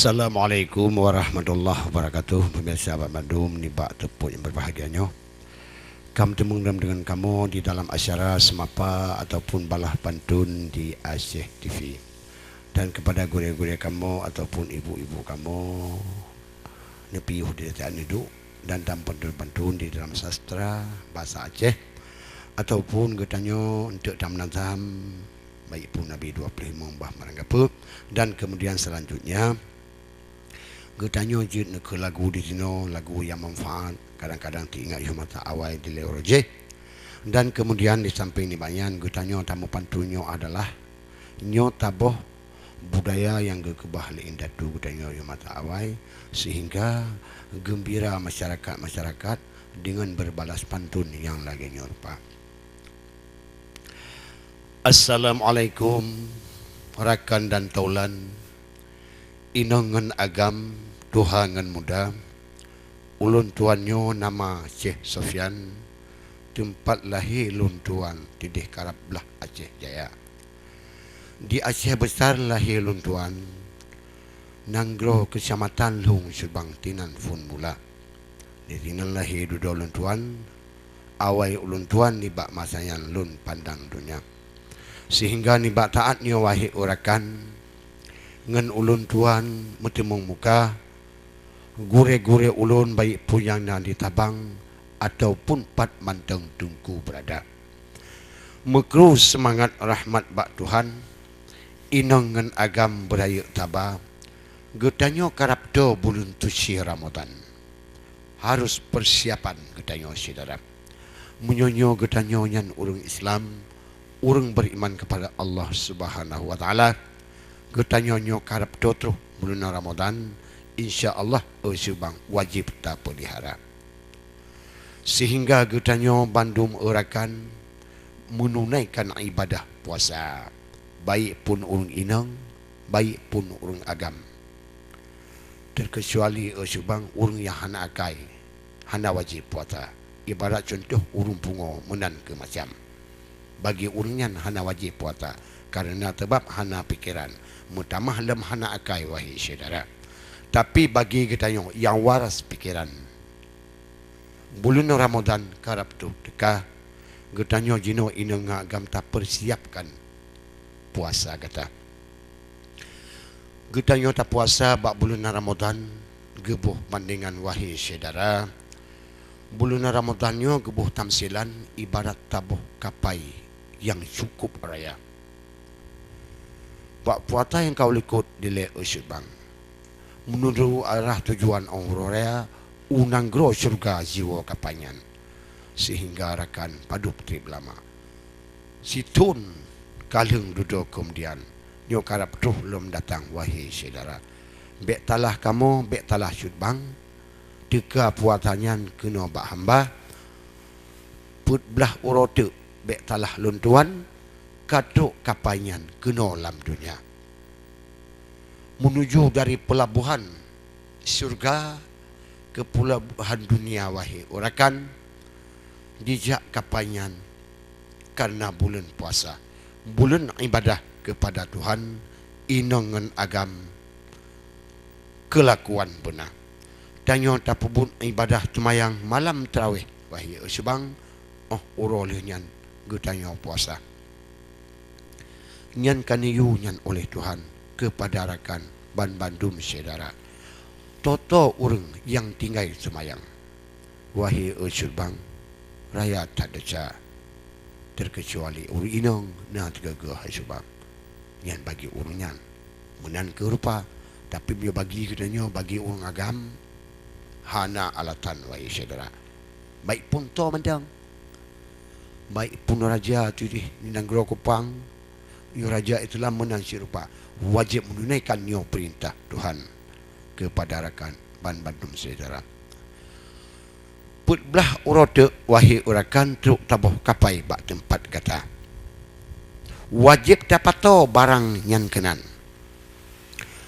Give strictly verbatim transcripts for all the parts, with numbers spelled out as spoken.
Assalamualaikum warahmatullahi wabarakatuh. Pemirsa bak mandum nibak teupôt nyang berbahagia nyoe. Kam teumeung deungon kamoe di dalam acara seumapa ataupun balah pantun di Aceh T V. Dan kepada gurée-gurée kamoe ataupun ibu-ibu kamoe, neupiôh di atas neudok dan tam pantun-pantun di dalam sastra bahasa Aceh ataupun geutanyoe untuk tam nazam, baik pun Nabi dua puluh lima bah marang gapeue, dan kemudian selanjutnya geutanyoe jeuet neukeu lagu di sinoe, lagu nyang manfaat, kadang-kadang teuingat yoh masa awai dilée uroe jih. Dan kemudian di samping nibak nyan geutanyoe tamupantun nyoe adalah nyoe taboh budaya nyang geukeubah lé indatu geutanyoe yoh masa awai, sehingga geumbira masyarakat-masyarakat deungon berbalas pantun nyang lagée nyoe rupa. Assalamualaikum rakan dan taulan, inong ngon agam, tuha ngon muda. Ulôn tuan nyoe nama Syekh Sofyan, teumpat lahé lôn tuan tideh karab blah Aceh Jaya. Di Aceh Besar lahé lôn tuan, nanggroe keucamatan Lhong Subang tinan phon mula. Di sinan lahé dudoe lôn tuan, awai ulôn tuan nibak masa nyan lôn pandang donya. Sehingga nibak taát nyoe wahé rakan, ngon ulôn tuan meuteumeung muka, gurée-gurée ulôn baik pun nyang na di tabang ataupun pat mantong teungku beurada. Meukru seumangat rahmat bak Tuhan, inong ngon agam beurayeuk taba, geutanyoe karab toe buleuen suci Ramadhan. Harôh peusiapan geutanyoe syedara. Meunyoe nyoe geutanyoe nyan ureuëng Islam, ureuëng beriman kepada Allah Subhanahu wa Taala, geutanyoe nyoe karab toe troh buleuen Ramadhan, insya Allah, eu Subang, wajéb tapeulihara. Sehingga geutanyoe bandum eu rakan meununaikan ibadah puasa, baik pun ureuëng inong, baik pun ureuëng agam. Terkecuali eu Subang ureuëng nyang hana akai, hana wajéb puasa. Ibarat cuntoh ureuëng pungo meunan keu macam. Bagi ureuëng nyan hana wajéb puasa, kareuna teubab hana pikeran, meutamah lom hana akai, wahé syedara. Tapi bagi geutanyoe nyang waras pikeran, buleuen Ramadhan karab troh teuka, geutanyoe jinoe inong ngon agam tapeusiapkan puasa gata. Geutanyoe tapuasa bak buleuen Ramadhan geuboh pandengan, wahé syedara. Buleuen Ramadhan nyoe geuboh tamsilan ibarat taboh kapai nyang cukup raya. Bak puasa nyang ka likot dilée eu Subang, meunurot arah tujuan 'oh uroe raya u nanggroe syeuruga jiwoe kapai nyan, sehingga rakan padub treb lama. Sithon ka lheueng dudoe keumudian, nyoe karab troh lom datang, wahé syedara. Bék talah kamoe, bék talah cut bang, teuka puasa nyan keunoe bak hamba. Peuet blaih uroe teuk bék talah lôn tuan, ka trok kapai nyan keunoe lam donya. Menuju dari peulabohan syeuruga keu peulabohan dunia, wahé rakan, jijak kapai nyan kareuna buleuen puasa, buleuen ibadah keupada Tuhan, inong ngon agam keulakuan beuna. Tanyoe tapeubuet ibadah seumayang malam tarawih, wahé Subang, 'oh uroe lheueh nyan geutanyoe puasa. Nyan ka neuyue nyan oleh Tuhan keupada rakan banbandum syedara. Toto ureuëng nyang tinggai seumayang, wahé Subang, raya that desya, terkecuali ureuëng inong na teugeuh hai Subang. Nyan bagi ureuëng nyan. Meunan keuh rupa, tapi meunyoe bagi geutanyoe, bagi ureuëng agam, hana alatan, wahé syedara. Baik pun toe mantong, baik pun raja tujoh di nanggroe Kupang, nyoe raja Islam meunan sirupa, wajéb meununaikan nyoe peurintah Tuhan keupada rakan banbandum syedara. Peuet blaih uroe teuk, wahé rakan, trok taboh kapai bak teumpat gata. Wajéb tapato barang nyan keunan,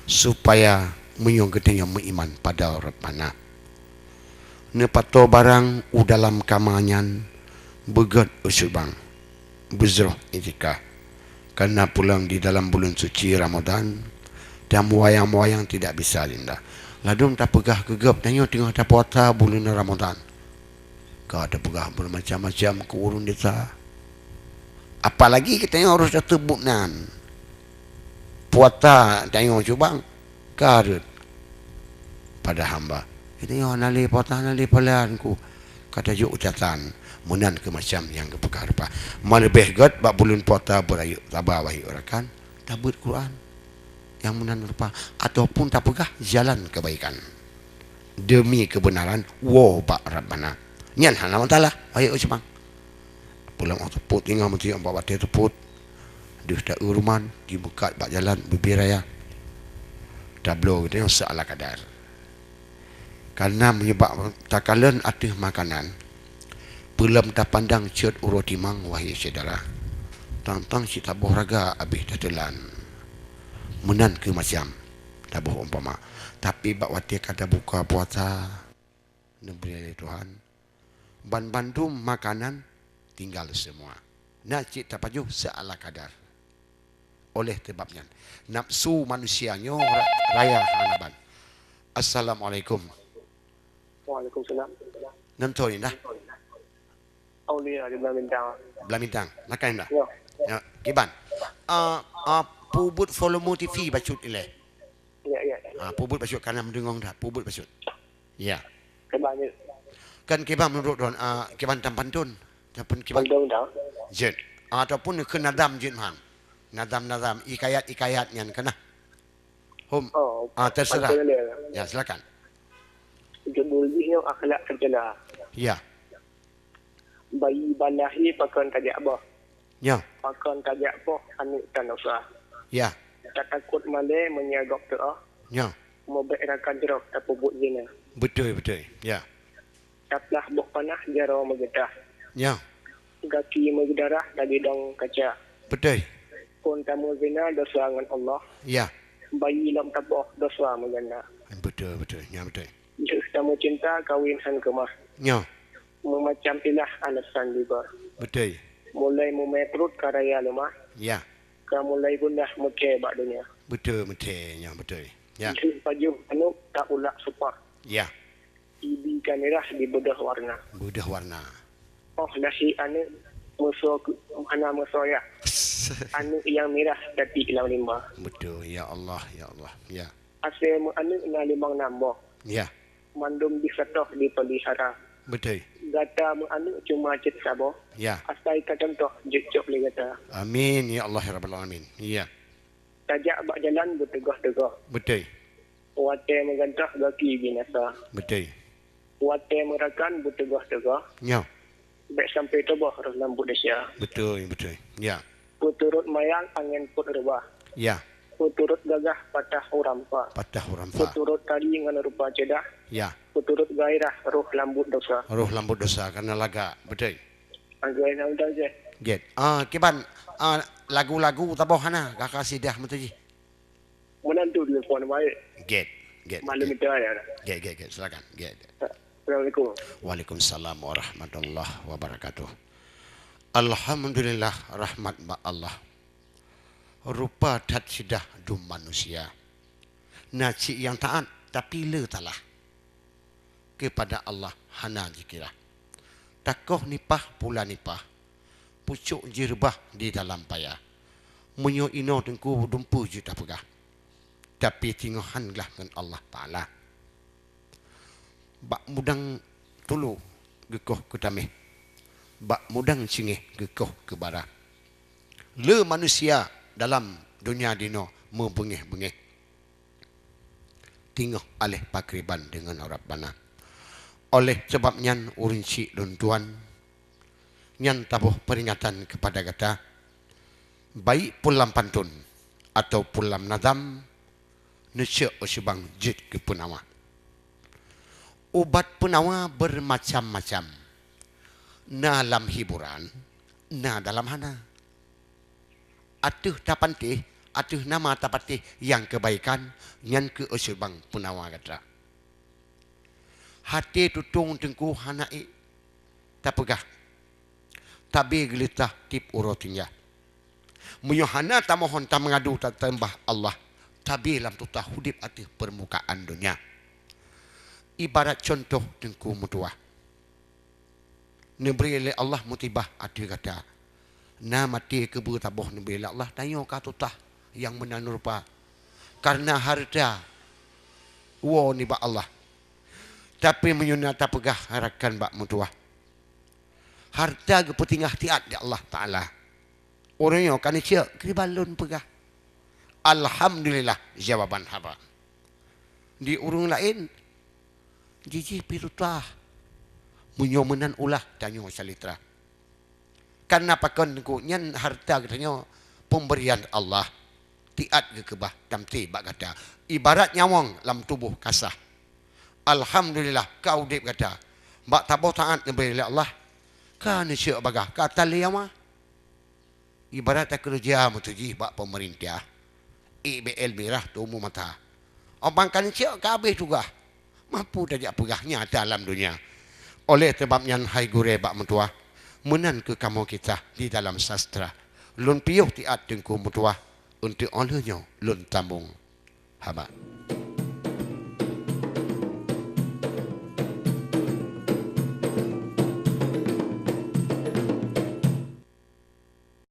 supaya meunyoe geutanyoe meuiman pada Rabbana. Neupato barang u dalam kama nyan beugét Subang, beujroh iktikaf. Kareuna pulang di dalam buleuen suci Ramadhan, Dan meuyang-meuyang tidak bisa linda. Ladôm tapeugah keu gob, tanyoe teungoh tapuasa buleuen Ramadhan. Ka tapeugah bermacam-macam keu ureuëng desa. Apalagi geutanyoe harôh tateupeue nan. Puasa tanyoe cubang ka rhot pada hamba. Geutanyoe hana lé puasa, hana lé pahala ku. Ka tajok ucapan meunan keu macam nyang geupeugah rupa. Meuleubeh gét bak buleuen puasa beurayeuk saba wahé rakan, tabeuet Quran. Nyang meunan rupa, ataupun tapeugah jalan keubaikan deumi keubeunaran woe bak Rabbana. Nyan hana masalah, wahé ucubang. Pulang teupot ingat meuti bak watée teupot deuh ta-eu ruman jimeukat bak jalan bubé raya. Tabloe geutanyoe seala kadar. Karena meunyeubab takalon ateueh makanan, peulom tapandang cot uroe timang wahé syedara. Tang-tang cit saboh raga abéh tateulan. Meunan keu macam taboh umpama. Tapi bak watée ka tabuka puasa neubri lé Tuhan, ban bandum makanan tinggal semua. Na cit tapajoh seala kadar. Oleh sebab nyan, nafsu manusia nyoe ra-, raya hana ban. Assalamualaikum. Waalaikumsalam. Nonton indah. Aulia di Blang Bintang. Blang Bintang. Makan indah. Ya. Ya, kiban. Ah, ah, pubut volume T V bacut ileh. Ya, ya. Ah, pubut bacut karena mendengong dah. Pubut bacut. Ya. Kiban ni. Kan kiban menurut don, ah, kiban tam pantun. Ataupun kiban Pantun dah. Jin. Ah, ataupun ke nadam jin man. Nadam-nadam, ikayat-ikayat nyan kena. Hom. Oh, ah, terserah. Pantun dia. Ya, silakan. Judul jih nyoe akhlak tercela. Ya. Bayi balahé pakon tajak boh. Ya. Pakon tajak boh aneuk tanosa. Ya. Tatakot malée meunyoe gob teuoh. Ya. Mubek rakan jroh tapeubuet zina. Betul, betul. Ya. Taplah boh panah jaroe meugeutah. Ya. Gaki meugedarah lagée dong kaca. Betul. Kon tameuzina dosa ngon Allah. Ya. Bayi lom taboh dosa meugana. Betul, betul. Ya, betul. Jeuet tameucinta kawin han keumah. Ya. Meumacam ilah alasan jiba. Betul. Mulai mumé pruet ka raya leumah. Ya. Ka mulai gundah meuthée bak donya. Betul, meuthée. Ya, betul. Ya. Jeuet pajoh aneuk taulak seupah. Ya. Ibi ka mirah dibeudôh warna. Beudôh warna. Oh, lahé aneuk meusoe keu-, hana meusoe yah. Aneuk nyang mirah tatiek lam limba. Betul, ya Allah, ya Allah. Ya. Asée meu aneuk na limong nam boh. Ya. Mandum jih satoh dipeulihara. Betul. Gata meu aneuk cuma cit saboh. Ya. Asai ka contoh jeuet cok lé gata. Amin, ya Allah, ya Rabbal Alamin. Ya. Tajak bak jalan beuteugoh-teugoh. Betul. Watée meugantoh gaki binasa. Betul. Watée meurakan beuteugoh-teugoh. Ya. Bék sampai tuboh roh lambot desya. Betul, betul. Ya. Peuturot mayang angén peuet reubah. Ya. Peuturot gagah patah urampa. Patah urampa. Peuturot tari ngon rupa ceudah. Ya. Peuturot gairah roh lambot dosa. Roh lambot dosa karena lagak. Betul. Anggai na udah je. Get. Ah, kiban, ah, lagu-lagu taboh hana, ka kasidah meutuji. Menantu di phone baik. Get, get, Malam get. Itu ya. Get, get, get. Silakan. Get. Assalamualaikum. Waalaikumsalam warahmatullahi wabarakatuh. Alhamdulillah, rahmat bak Allah. Rupa that sidah dum manusia. Na cit nyang taat, tapi le talah. Kepada Allah hana jikira. Takoh nipah pula nipah. Pucok jireubah di dalam paya. Meunyoe inoe teungku dumpeue jeuet tapeugah. Tapi teungoh han glah ngon Allah Taala. Bak mudang tulu geukoh keu taméh. Bak mudang cingéh geukoh keu bara. Le manusia dalam donya dinoe meubeungéh-beungéh. Teungoh aléh pakriban deungon Rabbana. Oleh sabab nyan ureuëng chik lôn tuan, nyan taboh peuringatan keupada gata, baik peulam pantun ataupun lam nazam, neucok u sibang jeuet keu peunawa. Ubat peunawa beureumacam-macam, na lam hiburan, na dalam hana. Ateueh tapantéh, ateueh nama tapantéh nyang keubaikan, nyan keuh u sibang peunawa gata. Haté tutong teungku hana ék tapeugah, tabé geuleutah tieb uroe tinggai. Meunyoe hana tamohon tameungadu tateumah Allah, sabe lam tutah udeb ateueh peurmukaan donya. Ibarat cuntoh Teungku meutuah, neubri lé Allah musibah ateueh gata. Na maté keubeue saboh neubri lé Allah, tanyoe ka tutah nyang meunan rupa. Kareuna hareuta woe nibak Allah. Tapi meunyoe na tapeugah rakan bak meutuah, hareuta geupeutinggai siat di Allah Taala. Ureuëng nyoe ka neucok keuriban lôn peugah, "Alhamdulillah," jawaban haba. Di ureuëng laén, jijih pi tutah. Meunyoe meunan ulah tanyoe calitra. Kareuna pakon Teungku, nyan hareuta geutanyoe peumberian Allah. Siat geukeubah tamté bak gata. Ibarat nyawöng lam tuboh ka sah. Alhamdulillah, ka udeb gata. Bak saboh saát neubri lé Allah, ka neucok bagah, ka taleuwa. Ibarat takeureuja meutuji bak peumeurintah, ék B L mirah tumu mata. Óh ban ka neucok ka habéh tugaih, mampu tajak peugah nyata lam donya. Oleh sabab nyan, hai gurée bak meutuah, meunan keuh kamoe kisah di dalam sastra. Lôn piôh siat Teungku meutuah, untuk óh lheueh nyoe lôn sambông haba.